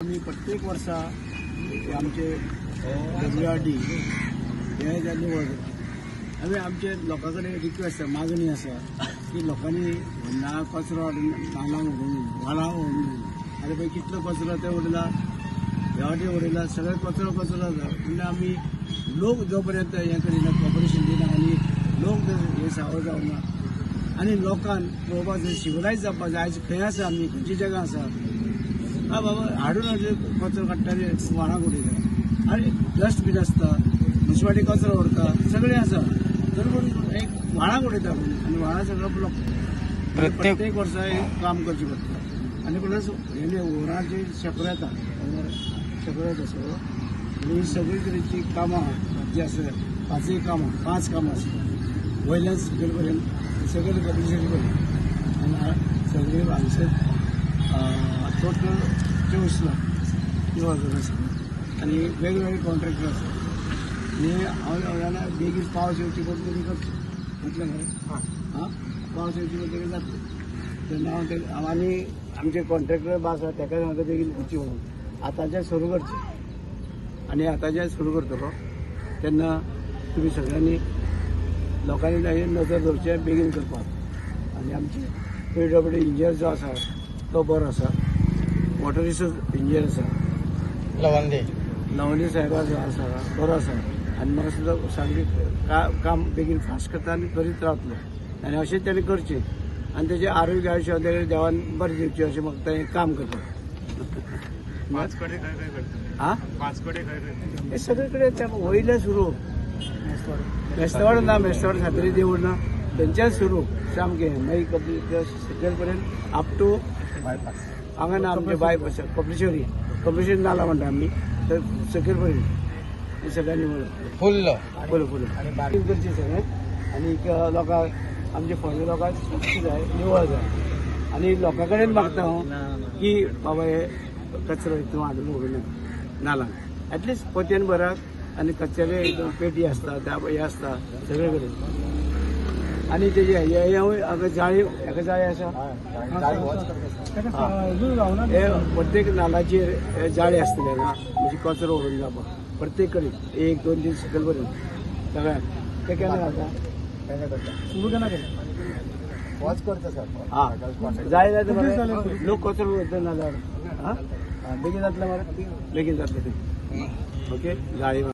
आमी प्रत्येक वर्सा आमचे WRD हे निवळ करता. आमी आमचे लोकां कडेन रिक्वेस्ट आसा, मागणी आसा की लोकांनी ना कचरो हाडून नालांक उडोवंक जायना, व्हाळां उडोवंक जायना. आनी पळय कितलो कचरो ते उडयला, ह्या वाटेन उडयला, सगळे कचरो कचरो जाता. म्हणजे आमी लोक जो पर्यंत हें करिना, कॉपरेशन दिना आनी लोक हे सावर जावना आनी लोकांक पळोवपाक जाय, सिविलायज जावपाक जाय. आयज खंय आसा आमी, खंयची जागा आसा, हा बाबा हाडून हाडून कचरो काडटा आनी व्हाळांक उडयता आनी डस्टबीन आसता, मुन्सिपालिटी कचरो व्हरता, सगळें आसा, तरी पूण एक व्हाळांक उडयता आनी व्हाळां सगळो ब्लॉक. प्रत्येक वर्सा हें काम करचें पडटा. आनी प्लस हें ओवराचे शेंकरो येता, शेंकरो येता सगळो. आनी ही सगळी तरेची कामां जी आसा, पांचय कामां, पांच कामां आसता, वयल्यान सकयल पर्यंत सगळें कपलेश्वरी पर्यंत. आनी सगळी हांगसर टोटल 24 लाख निवळ करप आसा आनी वेगवेगळे कॉन्ट्रॅक्टर आसा. आनी हांव जाणा बेगीन पावस येवचे पद्दतीन करचें म्हटलें मरे, आं पावस येवचे पद्दतीन जातलें तेन्ना हांव ते आनी आमचे कॉन्ट्रॅक्टर आसा ताका सांगता बेगीन करची म्हणून. आतांच्यान सुरू करचें आनी आतांच्यान सुरू करतलो तेन्ना तुमी सगळ्यांनी लोकांनी ताजेर नजर दवरचें बेगीन करपाक. आनी आमचे PWD engineer जो आसा तो बरो आसा, वॉटर रिसोर्स इंजिनियर आसा लवंदे साहेब आसा, बरो आसा. आनी म्हाका सुद्दां सामकें काम बेगीन फास्ट करता आनी करीत रावतलो आनी अशें तेणें करचें आनी तेजें आरोग्य आयुश्य देवान बरें दिवचें अशें म्हाका तें काम करता. आं हे सगळे कडेन त्या वयल्या सुरू मेस्तवाड ना, मेस्तवाड सातेरी देवूळ ना, थंयच्यान सुरू सामकें मागीर कपलेश्वर सकयल पर्यंत अप टू हांगा ना आमचे बायपास कपलेश्वरी, कपलेश्वरी नाला म्हणटा आमी, तर सकयल पर्यंत सगळ्यांनी निवळ फुल्ल फुल फुल करचें सगळें. आनी लोकांक आमचे फोंडे लोकांक स्वच्छ जाय, निवळ जाय. आनी लोकां कडेन मागता हांव की बाबा हे कचरो हितून हाडून उडोवं नाका नालांक, एटलिस्ट पोतयेन भरात आनी कचऱ्या पेटी आसता, त्या हे आसता सगळे कडेन. आनी तेजे हेंवूय हांगा जाळी, हेका जाळी आसा, हे प्रत्येक नालाचेर जाळी आसतले ना, म्हणजे कचरो उडोवन जावपाक प्रत्येक कडेन 1 2 3 सकयल पर्यंत सगळ्यांक. ते केन्ना घालता, सुरू केन्ना केलें, आं जाय जाय मरे लोक कचरो उडयता नाल्यार, आं बेगीन जातलें मरे, बेगीन जातलें तें. ओके जाळी.